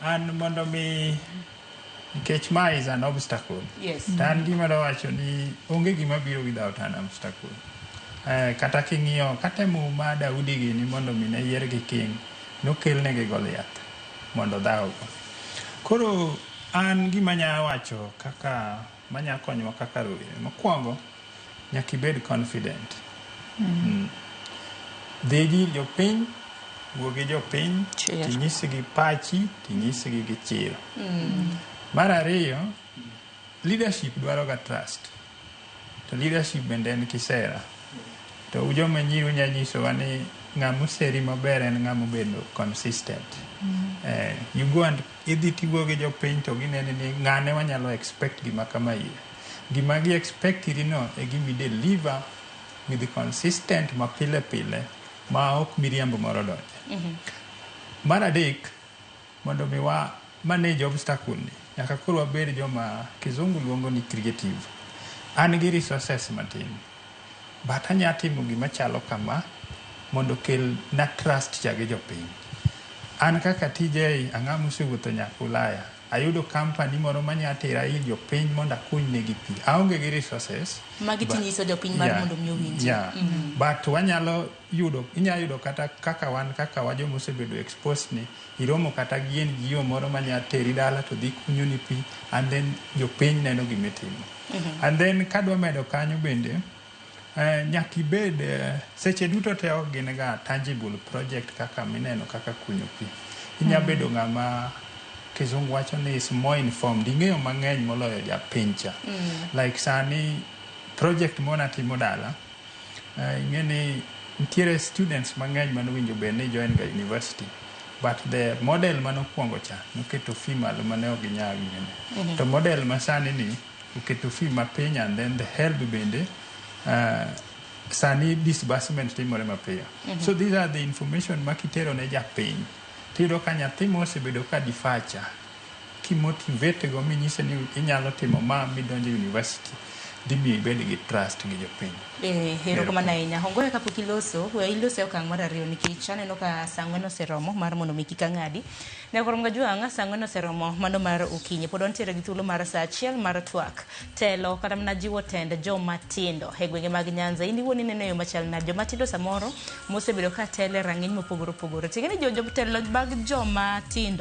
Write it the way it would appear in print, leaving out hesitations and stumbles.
An mondo mi, nikech ma is an obstacle, to an gima dawacho ni onge gima biro without an obstacle. Kata king'iyo kata e Muma, Daudi gini mondo mi ne yier gi king, nokelnegi Goliath mondo odhawgo. Koro an gima anya wacho kaka manya konyowa kaka rowere, mokwongo nyaka ibed confident. Dhi ir jopiny, wuo gi jopiny, Chir. tinyisgi pachi, tinyisgi gi chir. Mar ariyo, leadership dwaro ga trust, to leadership bende en kisera. To u joma nyiri unya nyisowa ni ng'ama oseri maber en ng'ama obedo consistent. You go and idhi tiwuo gi jopiny to gineni ni ng'ane wanyalo expect gima kama ire. Gima gi expect iri no e gima i deliver with consistent ma pile pile ma ok miriambo moro donje. Mar adek, mondo mi wa manage obstacle ni, nyaka koro wabed joma kizungu luongo ni creative. An gi resources matin, but anya timo gima chalo kama mondo kel na trust cha gi jopiny. An kaka TJ, ang'ama osewuotho nyaka Ulaya, ayudo company moro manya tera ir jopiny mondo akuny negi pi. Aonge gi resources. Magi tinyiso jopiny mar mondo mi owinji. Yeah. But wanyalo yudo, inya yudo kata kaka wan kaka wa joma osebedo exposed ni iromo kata gi NGO moro manya teri dala to dhi kunyo ni pi, and then jopiny neno gimitimo. And then kadwa medo kanyo bende, nyaka ibed seche duto te ok gin ga tangible project kaka mineno kaka kunyo pi. Inya bedo ng'ama kizungu wacho ni is more informed, ing'eyo mang'eny moloyo japiny cha. Like sani project mona timo dala, ing'e ni nitiere students mang'eny manowinjo bed ni join ga university, but the model manokwongo cha noketo fee malo mane ok ginyal ginene. To model masani ni oketo fee mapiny, and then the HELB bende sani disbursement timore mapiyo. So these are the information ma kitero ne japiny, tiyudo ka nyathi mosebedo ka defer cha, kimotivate go minyise ni inyalo timo ma midonjo e university, dhi miyo ibed gi trust gi jopiny. Erokamano ahinya. Ongoya kapok iloso, we ilos e okang' mar ariyo nikech aneno ka sa 4 oseromo mar mondo mi kik ang'adi. Nyakoro Gajwang', sa 4 oseromo mano mar okinyi. Pod wantiere gi thuolo mar sa 1 mar twak. Telo kata mana jiwo tend joma tindo e gwenge mag Nyanza. In iwuon ineno e yo machal nade? Joma tindo samoro mosebedo ka telo e rang'iny mopogore opogore. Ting'e ni jotelo mag joma tindo